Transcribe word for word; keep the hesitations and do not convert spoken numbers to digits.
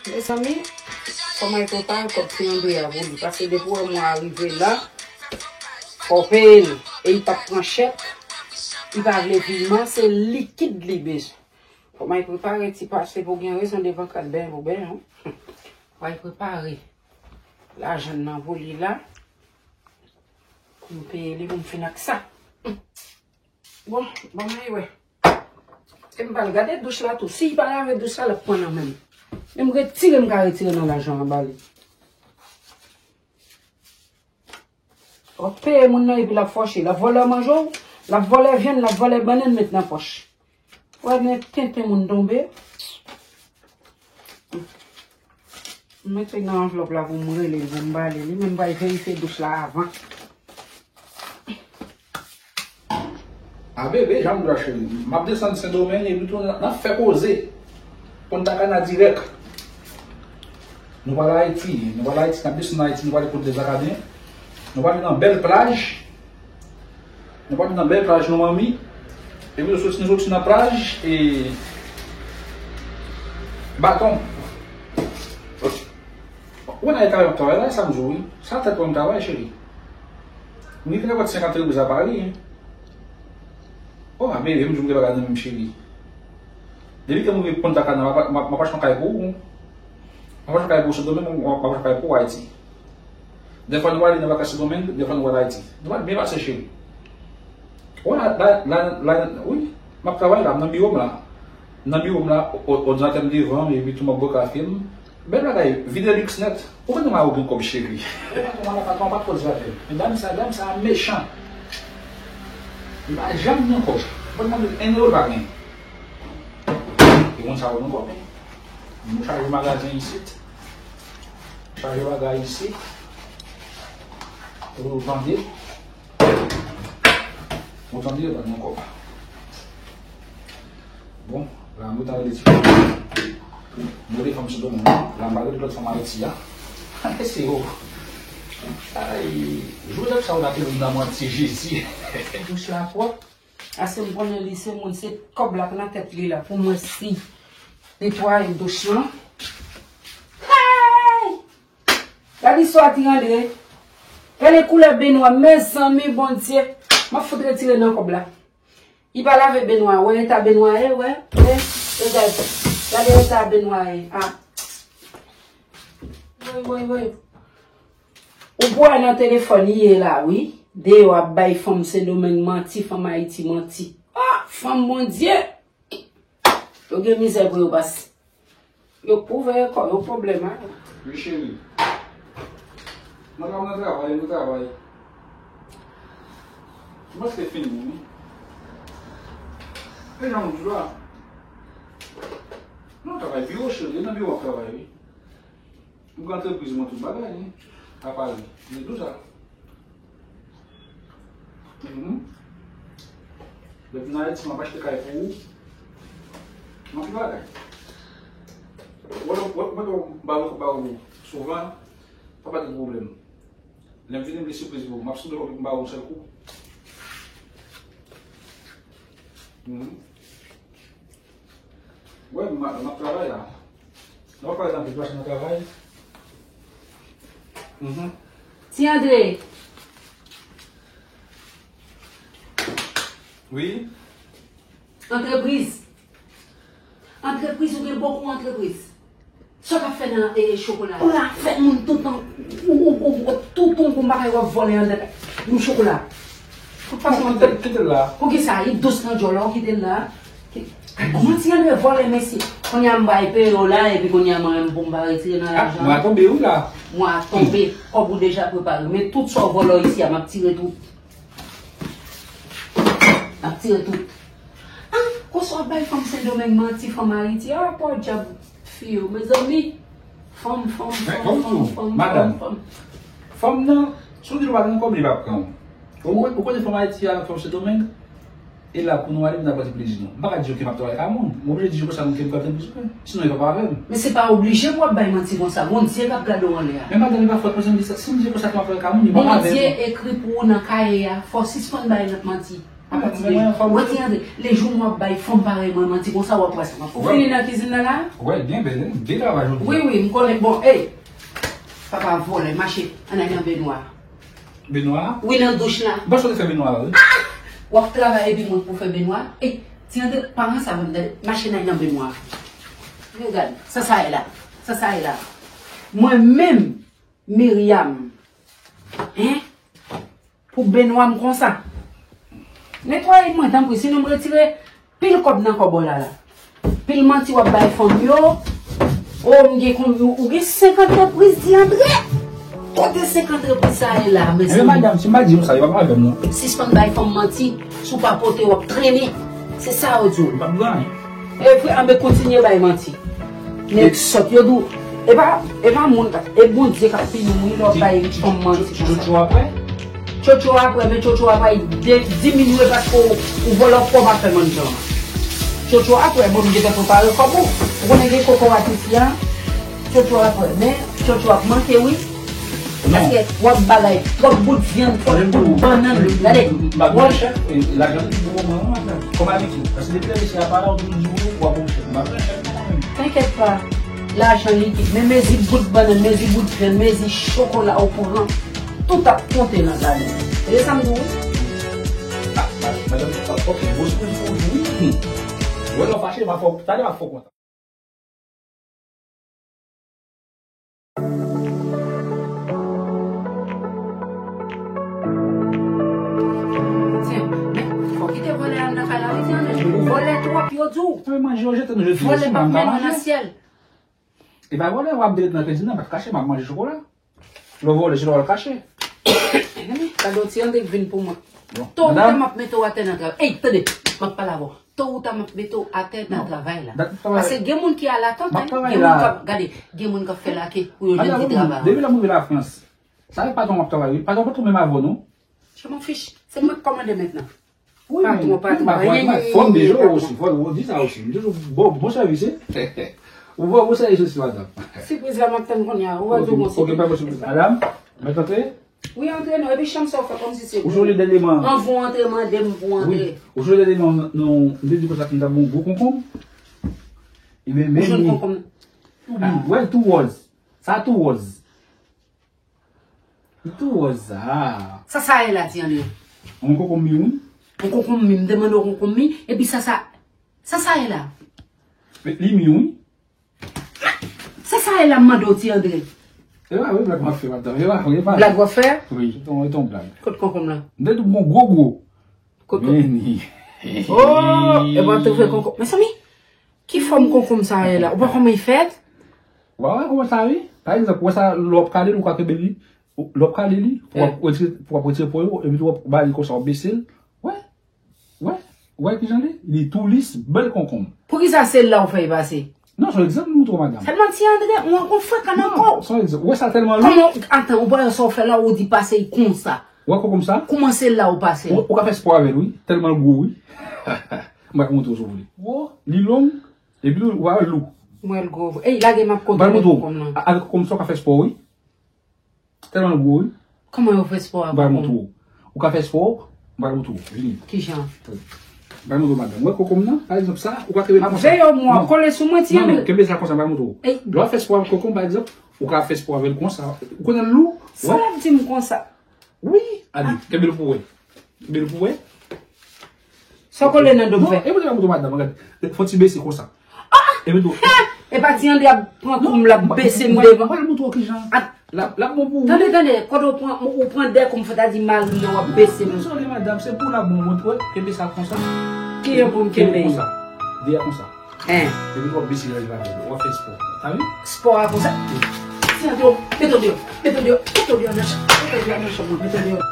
Mezanmi, kòman l prepare kòb Ti Andre a pou li? Paske depi w wè mwen rive la, fò w peye l. E li p ap pran chèk, li pa vle viman, se likid li bezwen. Kòman l prepare ti pase pou gen rezon devan kat ben pou ben, non? Kòman l prepare lajan nan pou li la, pou m peye li, pou m fin ak sa. Bon, ban m al wè. E m pral gade douch la tou. Si l pa lave douch la, l ap pran nan men m. Menm retire m ka retire nan lajan an ba li. W ap peye moun nan epi l ap fòche. L ap vòlè manje w, l ap vòlè vyann, l ap vòlè bannann met nan pòch. Wè men tenten moun tonbe. M mete nan anvlòp la pou m rele l, pou m ba li. Li menm pral verifye douch la avan. A bebe, jan m di w la cheri, m ap desann Sendomeng epi tou n ap fè koze. Punta Cana dirèk. Nou pral Ayiti, nou pral Ayiti, n ap desann Ayiti, nou pral kote Dezacadien. Nou pral nan bèl plaj. Nou pral nan bèl plaj nou manmi. Epi nou soti, nou soti nan plaj e baton. Ou wè nan travay m ap travay la, e sa m di w wi. Sa tèt mwen m travay, cheri. M rive nenpòt senk antrepriz a Pari, wi. O, a bebe, m di w m gen bagay nan men m, cheri. Depi ke m rive Punta Cana, m ap, m ap, m ap achte yon kay pou ou. M ap achte yon kay pou ou Sendomeng, m ap, m ap achte yon kay pou ou Ayiti. Dèfwa nou ale nan vakans Sendomeng, dèfwa nou ale Ayiti. Nou pral byen pase, cheri. Wè, la, la, la, wi, m ap travay la, m nan biwo m la. M nan biwo m la, o-, òdinatè m devan m, epi tou m ap bwè kafe m. Bèl bagay, vi de luxe nèt. Ou konnen mari w gen kòb, cheri. Ou konnen mwen la, patwon pa twò di afè. Men dam sa, dam sa mechan. Li pa janm gen kòb. Mwen mande l en euro, l pa gen. E moun sa yo gen kòb, wi. Nou chaje magazen isit. Chaje bagay isit. Pou nou vande. Ou tande, ban nou kòb. Bon, la, mwen ta rele ti fanm. Mwen rele fanm sou do mwen. La, m pa rele lòt fanm Ayiti a. Ese yo. Ay, Jozèf sa ou la te vin nan manti, Jezi. Douch la pwòp. Ase m konnen li se moun, se kòb la k nan tèt li la. Pou mwen si netwaye douch lan. Hey! Gade istwa Ti Andre. Gade koulè benwa, mezanmi, Bondye. M ap fout retire nan kòb la. Li pa lave benwa, wè eta benwa ye, wè. Wè, e gade. Gade eta benwa ye. A. Woy, woy, woy. Ou pral nan telefòn li ye la, wi. Deyò ap bay fanm Sendomeng manti, fanm Ayiti manti. A, fanm Bondye. Yo gen mizè pou yo pase. Yo pouvè kò yo pwoblèm a. Wi, cheri. Mwen pa nan travay, mwen travay. Mwen se fini, wi. E jan w di la. Mwen travay biwo, cheri, e nan biwo w ap travay, wi. M gen antrepriz mwen tout bagay, wi. Apa wi. Men tou sa. Mhm. Depi nan Ayiti, m ap achte kay pou ou. M ap bagay. Wè, wè, wè, ba ou, ba ou souvan, pa pa gen pwoblèm. Lè m vini, m gen sipriz pou ou. M ap sonje w, m ba ou yon sèl kou. Mhm. Wè, m ap, m ap travay la. Nou pa pale nan pil plas nan travay. Mhm. Ti Andre. Wi. Antrepriz. Antrepriz, ou gen bokou antrepriz. Sa w t ap fè nan, e, chokola? Ou la fè moun toutan, ou, ou, ou, ou, toutan gon bagay w ap vòlè anndan kay moun chokola. Fout fason. Kite, kite l la. Poukisa? Li dous nan djòl la, ou kite l la. Kòman Ti Andre vòlè, mesye? Kounye a m bay peye w la, epi kounye a mwen menm pou m pa retire nan lajan. Mwa tonbe wi la. Mwa tonbe. Kòb ou deja prepare. Men tout sa w vòlè isi a, m ap tire tout. M ap tire tout. Ah, konsa w ap bay fanm Sendomeng manti, fanm Ayiti. Ah, pòdyab fi yo, mezanmi. Fanm, fanm, fanm, fanm, fanm, fanm, fanm. Fanm nan, si w di l w pa gen kòb, li p ap pran w. Ou, ou konnen fanm Ayiti a, fanm Sendomeng, e la pou nou ale, pou n ap pase plezi nou. M pa ka di yo ke m ap travay ka moun. M oblije di yo konsa, moun ke m pral tann plis mwen. Sinon, yo p ap avè m. Men se pa oblije pou w ap bay manti konsa. Bondye k ap gade w anlè a. Men madanm, li pa fòt mwen, si m di yo konsa ke m ap travay ka moun, li p ap avè m. Bondye ekri pou ou nan kaye a. Fò w sispann bay lòt manti. Mwen, mwen, mwen, mwen, mwen, Ti Andre, le jou mwen ap bay fanm parèy mwen manti konsa, w ap wè sa. Ou fini nan kizin nan la? Wè, byen bèl, wi. Byen travay jodi. Wi, wi, m konnen. Bon, ey, papa vòlè, mache, ann al nan benwa. Benwa? Wi, nan douch la. M panse w te fè benwa, wi. Ah! W ap travay epi mwen pou fè benwa? Ey, Ti Andre, pa ranse avè m, tande. Mache n al nan benwa. Men gad, sa sa ye la. Sa sa ye la. Mwen menm, Myriam. Hein? Pou benwa m konsa. Netwaye mwen, tanpri, sinon m retire pil kòb nan kòb w la la. Pil manti w ap bay fanm yo. O, m gen konbyen, ou gen senkant repriz, Ti Andre? Kote senkant repriz sa ye la, mezanmi? Ebyen, madanm, si m pa di nou sa, yo pa pale avè m, non. Sispann bay fanm manti, si w pa pote, w ap trennen. Se sa yo di w. M p ap di anyen. E vre, anben kontinye bay manti. Nèg sòt, yo di w, e pa, e pa moun, e Bondye k ap pini w, wi, lè w ap bay fanm manti konsa. Tchotcho aprè? Tchotcho aprè, men tchotcho aprè, de, diminye paske w, ou vòlò kòb afè manti an. Tchotcho aprè, bon, m gentan prepare kòb ou. Ou konnen gen kokorat isi a. Tchotcho aprè, men tchotcho ap manke, wi. Paske w ap bagay twòp bout vyann, twòp bout bannann. Gade, w ap. Lajan li bon mwen, wi, madanm. Kòm abitye. Paske depi lè mesye a pa la, ou toujou di w ap pran chèk. M pa pran chèk mwen menm. Tenkèt pa. Lajan likid. Men mezi bout bannann, mezi bout vyann, mezi chokola ou pran. Tout ap konte nan zale. E sa m di w, wi. Ah, madanm, ok, bon, se pou di w, wi. Wè, lè w fache, m ap fè w, talè m ap fè w kontan. Tiens, men, fò kite vòlè a nan kay la, wi, Ti Andre. Vòlè twòp, yo di w. Mwen manje yo jete nou jodi. Vòlè pa vle nan syèl. E pa vòlè, w ap dele nan kizin nan, pa t kache, m ap manje chokola. Lè w vòlè, se lè w al kache. Gade yon Ti Andre k vin pou mwen. Bon, tôt ou ta m ap mete w atè nan travay. Ey, tande, m ap pale avè w. Tôt ou ta m ap mete w atè nan travay la. Paske gen moun ki alatant, gen moun k ap, gade, gen moun k ap fè lake pou yo jwenn ti travay. Depi lè m rive Lafrans, sa se patwon m ap travay, wi. Patwon pa tou menm avè w, non. Je m'en fiche. Se mwen k kòmande mentnan. Wi, patwon, patwon, patwon, fò m di sa osi, fò m di sa osi. M toujou bon, bon sèvis, wi. Ou bon, bon sèvis osi, madanm. Sipriz la m ap tann kounye a. Ou va di w bon sipriz. Ok, pa bon sipriz. Madanm, mèt antre? Wi, antre non. Epi chanm sa w fè kòmsi se pou ou. Ou sou lide de mwen. Anvan w antre, mande m pou w antre. Wi. Ou sou lide de mwen, nou, m te di konsa ke m t ap yon gwo konkonm. Ebyen, men li. Ou jwenn konkonm nan? Wi, tou wòz. Sa tou wòz. Li tou wòz sa. Sa sa ye la, Ti Andre? Yon konkonm mi, wi. Yon konkonm mi, m te mande w konkonm mi, epi sa sa, sa sa ye la? Li mi, wi. Sa sa ye la, m mande w, Ti Andre? E pa vre, blag m ap fè, madanm, e pa vre, e pa vre. Blag w ap fè? Wi, se yon, se yon blag. Kot konkonm lan? M te di w, bon, gwo, gwo. Kot, kot? Men li. Oh, e pa tou fè konkonm. Mezanmi, ki fòm konkonm sa ye la? Ou pa konn kòman l fèt? Ou pa wè kòman sa ye? Pa egzanp, ou wè sa, lè w ap kale l, ou ka kenbe li, lè w ap kale li, pou w ap retire, pou w ap retire po yo, epi tou w ap ba li konsa, w ap bese l. Wè, wè, wè kijan li, li tou lis, bèl konkonm. Poukisa se la ou fè l pase? Non, se yon egzanp m montre w, madanm. Sèlman Ti Andre, ou ankò frekan nan kò w. Non, se yon egzanp. Ou wè sa tèlman lou. Kòman, atan, ou pa wè sa w fè la, ou di pase l konsa. Ou wè konkonm sa? Kòman se la ou pase l? Ou, ou ka fè spò avè l, wi. Tèlman l gwo, wi. M pral montre w si w vle. Gwo? Li long, epi tou, ou pa wè l lou. M wè l gwo. Ey, lage m ap konte konkonm nan. M pral montre w. A-, avèk konkonm sa, ou ka fè spò, wi. Tèlman l gwo, wi. Kòman yo fè spò avèk konkonm? M pral montre w. Ou ka fè spò, m pral montre w. Vini. Kijan? M pral montre w, madanm. Ou wè konkonm nan, pa egzanp sa, ou ka kenbe l konsa. M ap veye w, mwen, w ap kole sou mwen, Ti Andre. Non, non, kenbe sa konsa, m pral montre w. Ey. Lè w ap fè spò avèk konkonm, pa egzanp, ou ka fè spò avè l konsa. Ou konnen l lou? Sa w ap di m konsa? Wi, ale, kenbe l pou w wè. Kenbe l pou w wè. Sa w kole nan do m fè? Non, e mwen te ka montre w, madanm, gade. Fò ti bese konsa. Ah! E mwen tou. E pa Ti Andre ap pran kou m, l ap bese m devan. Mwen pral montre w kijan. L ap, l ap bon pou ou. Tande, tande, kote w pran, ou pran de kou m fè ta di mari m nan w ap bese m. Dezole, madanm, se pou w l ap bon, mwen tou, kenbe sa konsa. Kijan pou m kenbe? Konsa. Dèyè konsa. Hein. Epi w ap bese l anlè avè l, w ap fè spò. Sa vle? Spò a konsa. Ti Andre, mete w deyò, mete w deyò, mete w deyò nan chanm, mete w deyò nan chanm nan, mete w deyò.